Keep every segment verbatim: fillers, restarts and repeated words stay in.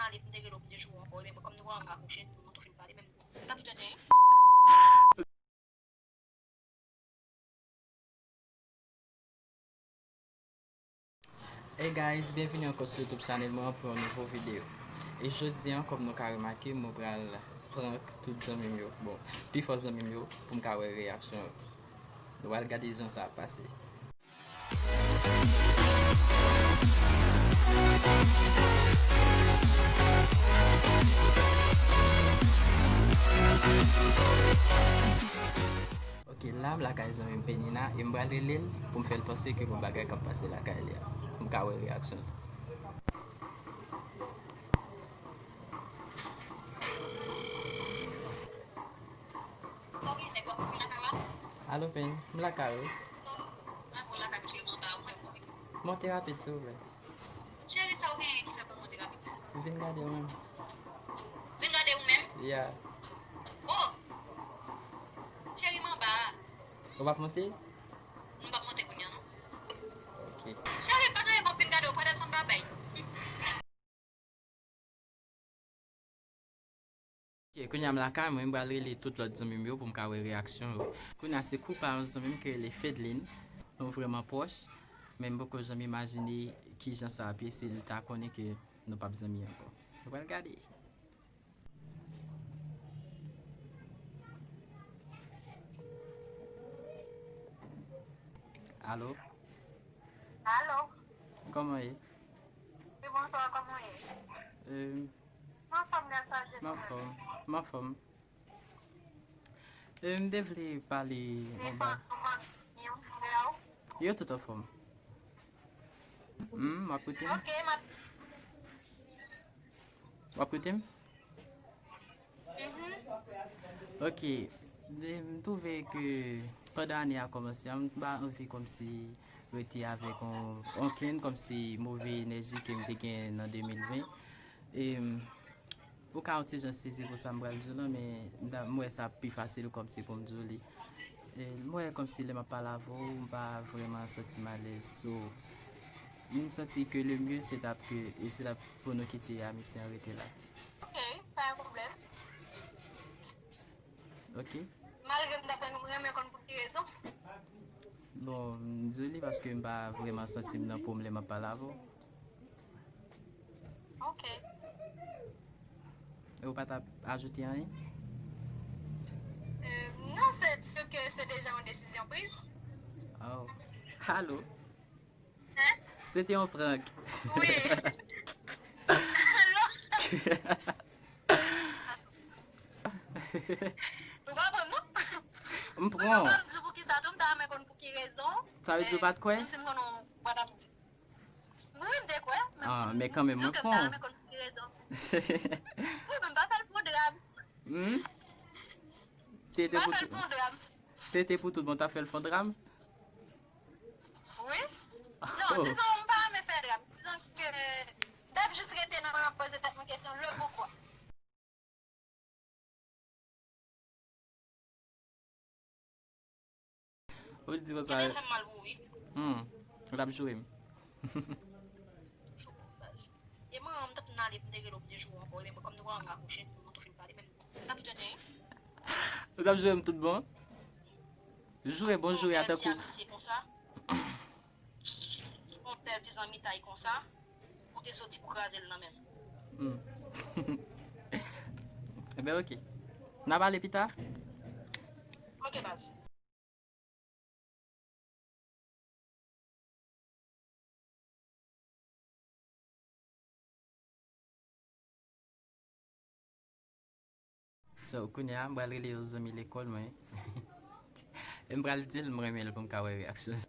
ale, m te rele w plizyè jou ankò, wi, men kòm nou pa janm akouche, nou tou fin pale, men m t ap tou tenten. Hey guys, byenvini ankò sou YouTube channel mwen pou yon nouvo videyo. E jodi an, kòm nou ka remake, mwen pral prank tout zanmi m yo. Bon, pifò zanmi m yo, pou m ka wè reyaksyon yo. Nou pral gade jan sa ap pase. Ok, la m lakay zanmi m Penina e m pral rele l pou m fè l panse ke gon bagay k ap pase lakay li a. Pou m ka wè reyaksyon l. Alo, Pen, m lakay ou. Monte rapid, silvouplè. Cheri, sa w genyen ki fè pou monte rapid? Vin gade ou menm. Vin gade ou menm? Yeah. Oh! Cheri, m anba a. Ou p ap monte? M p ap monte kounye a, non. Ok. Cheri, pa gen anyen, m ap vin gade w, pa t al sanm pa bay. Ok, kounye a m lakay mwen, m pral rele tout lòt zanmi m yo pou m ka wè reyaksyon yo. Kounye a se kou pa yon zanmi m ki rele Fedline. Nou vrèman pwòch, men m poko janm imajine kijan sa ap ye si l ta konnen ke nou p ap zanmi ankò. Nou pral gade. Alo? Alo? Kòman w ye? Wi, bonswa, kòman w ye? Em, m anfòm, grasa a Dye kanmenm. M anfòm. M anfòm. Em, m te vle pale yon ba. Yo tout anfòm. Hmm, w ap koute m? Ok, m ap W ap koute m? Mhm. Ok. M twouve ke pandan ane a kòmanse an, m pa anvi kòmsi rete avèk on, okenn kòmsi move enèji ke m te gen nan de mil ven. E, m, ou ka yon ti jan sezi pou sa m pral di w lan, men m ta, m wè sa pi fasil kòmsi pou m di w li. E, m wè kòmsi lè m ap pale avè w, m pa vrèman santi m alèz. So, m santi ke le mieux se t ap ke, e se t ap pou nou kite amitye an rete la. Ok, pa yon pwoblèm. Ok. Malgre m ta fè nou renmen konn pou ki rezon. Bon, m di w li paske m pa vrèman santi m nan po m lè m ap pale avè w. Ok. E ou pa t ap ajoute anyen? Euh, non, c'est sûr que c'est déjà une décision prise. Oh. Alo. Hein? Se te yon prank. Wi. Non. Ou pa pran, non? M pran. Wi, men w pa di pou ki sa tou, m ta renmen konn pou ki rezon. Sa vle di ou pa t kwè? Menm si m konnen w pa t ap di. Wi, m te kwè. Ah, men kanmenm, mwen kwè w. Wi, men m pa fè l pou dram. Hmm? Si se te pou tout, si se te pou tout bon, w t ap fè l fon dram? Wi. Non, dizon, m pa renmen fè dram. Dizon ke m t ap jis rete nan, m ap poze tèt mwen kesyon, le poukwa. Ou di konsa. Gade fè m mal pou ou, wi. Hmm. Ou t ap joure m. E mwen, m t ap nan ale, m te rele w plizyè jou ankò, men kòm nou pa janm akouche, nou tou fin pale, men m t ap tou tenten. Ou t ap joure m tout bon? Joure, bon joure a tankou. Yon bèl ti zanmitay konsa, ou te soti pou kraze l nan men m. Hmm. Enben, ok. N a pale pita? Ok, baz. So, kounye a, m pral rele yon zanmi lekòl mwen. E m pral di l m renmen l pou m ka wè reyaksyon l.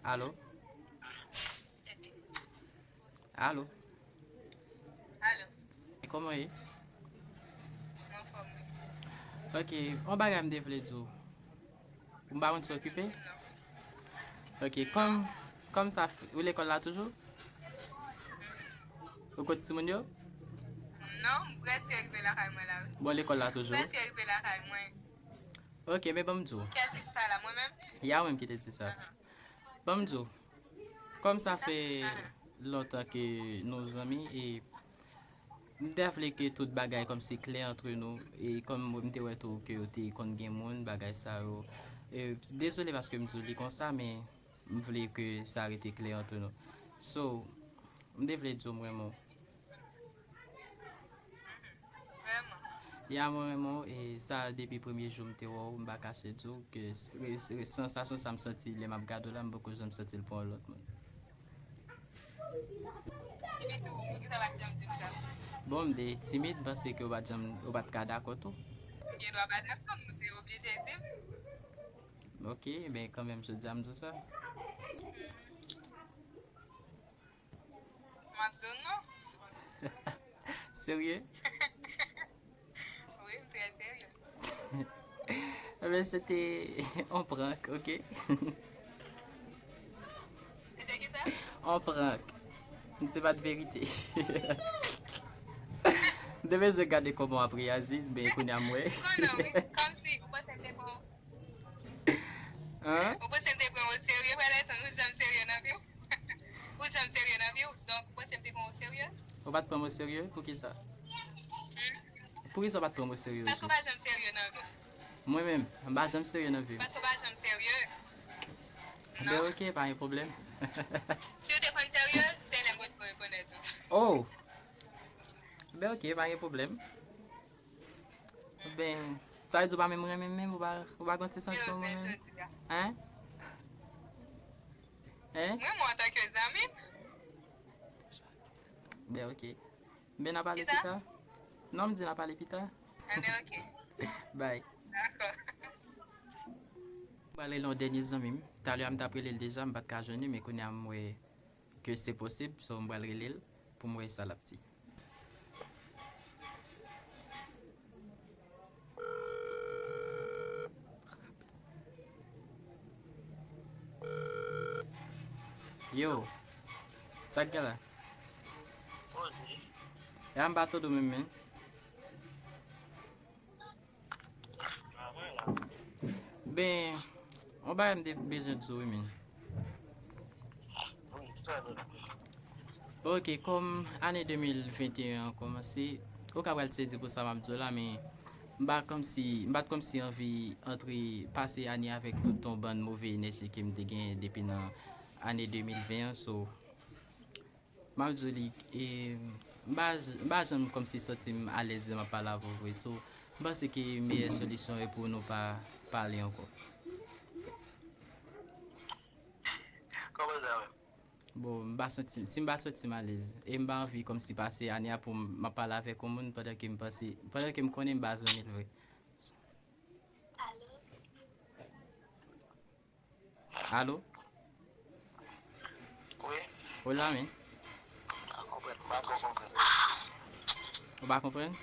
Alo? Alo? Alo? E kòman w ye? M anfòm, wi. Ok, yon bagay m te vle di w. M pa konn si w okipe? Ok, kòm, kòm sa, f-, ou lekòl la toujou? Ou kot timoun yo? Non, m prèske rive lakay mwen la, wi. Bon, lekòl la toujou? M prèske rive lakay mwen. Ok, men ban m di w. Kiyès ki di sa la, mwen menm? Ya, ou menm ki te di sa. Ban m di w, kòm sa fè lontan ke nou zanmi, e m ta vle ke tout bagay kòmsi klè antre nou, e kòm m te wè tou ke w te konn gen moun, bagay sa yo. E, dezole paske m di w li konsa, men m vle ke sa rete klè antre nou. So, m te vle di w m renmen w. Vrèman. Ya, mwen renmen w, e sa depi premye jou m te wè w, m pa kache di w ke s-, re-, re-, sansasyon sa m santi lè m ap gade w la, m poko janm santi l pou yon lòt moun. Epi tou, poukisa w pa t janm di m sa? Bon, m te timid, m panse ke w pa t janm, ou pa t ka dakò tou. M gen dwa pa dakò, m te oblije di m. Ok, ben kanmenm, jodi a m di w sa. M ap di w non. Serye? Wi, m trè serye. Ebyen, se te yon prank, ok? Se te ki sa? Yon prank. Se pa t verite. M te bezwen gade kòman w ap reyaji, men kounye a m wè. Konnen, wi. Kòmsi, ou panse m te pran Hein? Ou panse m te pran w oserye, frè Nelson? Ou janm serye nan vi w? Ou janm serye nan vi w? Donk, ou panse m te pran w oserye? Ou pa t pran m oserye? Poukisa? Hmm? Poukisa w pa t pran m oserye? Paske w pa janm serye nan vi w. Mwen menm, m pa janm serye nan vi m. Paske w pa janm serye. Ben, ok, pa gen pwoblèm. Si w te konn serye, se lè m te rekonèt ou. Oh! Ben, ok, pa gen pwoblèm. Ben, sa vle di w pa menm renmen m menm, ou pa, ou pa gen ti sans pou mwen menm? Hein? Hein? Mwen, mwen antanke zanmi. Ben, ok. Ben, n a pale pita? Non, m di n a pale pita. Ah, ben, ok. Bye. Dakò. M pral rele yon dènye zanmi m. Talè a m t ap rele l deja, m pa t ka jwenn li, men kounye a m wè ke se posib, so m pral rele l pou m wè sa l ap di. Yo, sa k gen la? Ya, m pa tande w menm, men. Ben, yon bagay m te bezwen di w, wi, men. Ok, kòm ane de mil venteyen an kòmanse, ou ka pral sezi pou sa m ap di w la, men m pa kòmsi, m pa t kòmsi anvi antre, pase ane avèk tout yon bann move enèji ke m te genyen depi nan ane de mil ven an, so, m ap di w li, e, m pa, m pa janm kòmsi santi m alèz lè m ap pale avè w vre. So, m panse ke meyè solisyon e pou nou pa pale ankò. Kòman sa menm? Bon, m pa santi, si m pa santi m alèz, e m pa anvi kòmsi pase ane a pou m ap pale avèk yon moun pandan ke m panse, pandan ke m konnen m pa zanmi l vre. Alo? Wi. Ou la, men? M pa konprann, m pa twò konprann. Ou pa konprann?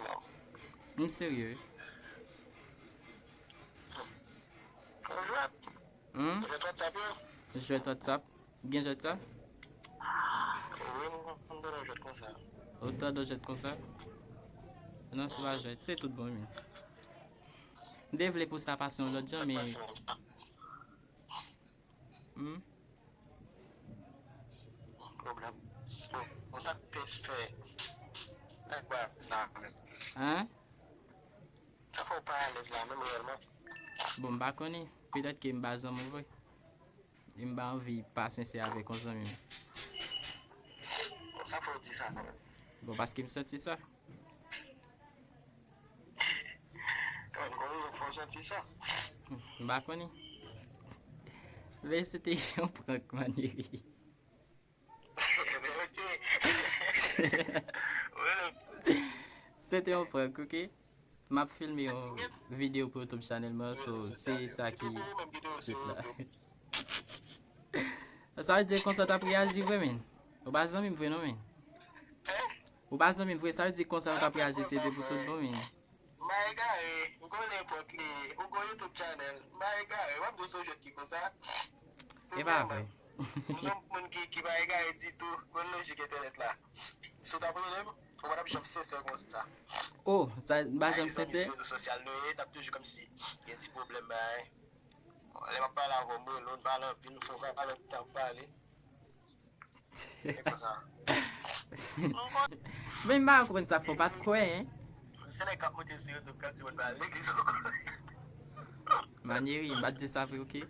Non. M serye, wi. Ou jwèt? Hmm? Jwèt WhatsApp yo? Jwèt WhatsApp? Gen jwèt sa? Wi, m konn tande jwèt konsa. Ou tande jwèt konsa? Non, se pa jwèt, se tout bon, men. M te vle pou sa pase yon lòt jan, men. Hmm? Pwoblèm. Bon, bon, sa k fè, sa k fè sa menm? Hein? Sa fè w pa alèz la menm reyèlman? Bon, m pa konnen. Petèt ke m pa zanmi w vre. E m pa anvi pa sensè avèk yon zanmi m. Bon, sa fè w di sa kanmenm? Bon, paske m santi sa. Kanmenm, gon rezon fè w santi sa. M pa konnen. Men se te yon prank, Maniri. Se te yon prank, ok? M ap filme yon videyo pou YouTube channel mwen, so se sa ki tip la. Sa vle di konsa w t ap reyaji vre, men. Ou pa zanmi m vre non, men. Ou pa zanmi m vre, sa vle di konsa w t ap reyaji, se te pou tout bon, men. M pa egare, m konnen nenpòt li, ou gon YouTube channel, m pa egare, w ap di w se yon jwèt ki konsa. E pa vre. M se yon moun ki, ki pa egare ditou. Konn lojik entènèt la. Si w ta konnen m, ou pa t ap janm sensè konsa. Oh, sa m pa janm sensè. Rezo sosyal nou ye, t ap toujou kòmsi gen ti pwoblèm bagay. Lè m ap pale avè w, m rele w, n pale anpil, m fè w pale anpil, m pale. E konsa. Men m pa konprann sa k fè w pa t kwè, hein. Se nèg k ap monte sou YouTube k ap di moun pa al legliz ankò. Manyeri, m pa t di sa vre, oke?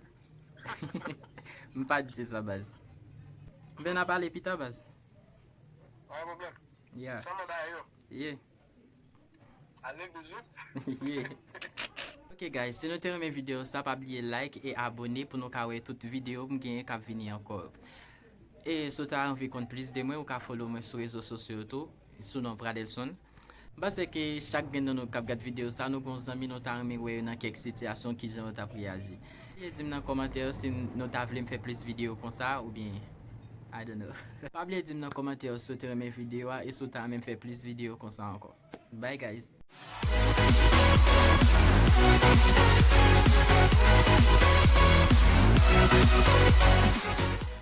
M pa t di sa, baz. Ben, n a pale pita, baz. Pa gen pwoblèm. Yeah, Sèlman bagay yo. Yeah. Al legliz wi. Yeah. Ok guys, si nou te renmen videyo sa, pa bliye like e abone pou nou ka wè tout videyo m genyen k ap vini ankò. E si w ta anvi konn plis de mwen, ou ka follow mwen sou rezo sosyo yo tou, sou non Pradelson. M panse ke chak grenn nan nou k ap gad videyo sa, nou gon zanmi nou ta renmen wè yo nan kèk sitiyasyon, kijan yo t ap reyaji. Pa bliye di m nan kòmantè yo si nou ta vle m fè plis videyo konsa oubyen I don't know. Pa bliye di m nan kòmantè yo si w te renmen videyo a e si w ta renmen m fè plis videyo konsa ankò. Bye guys.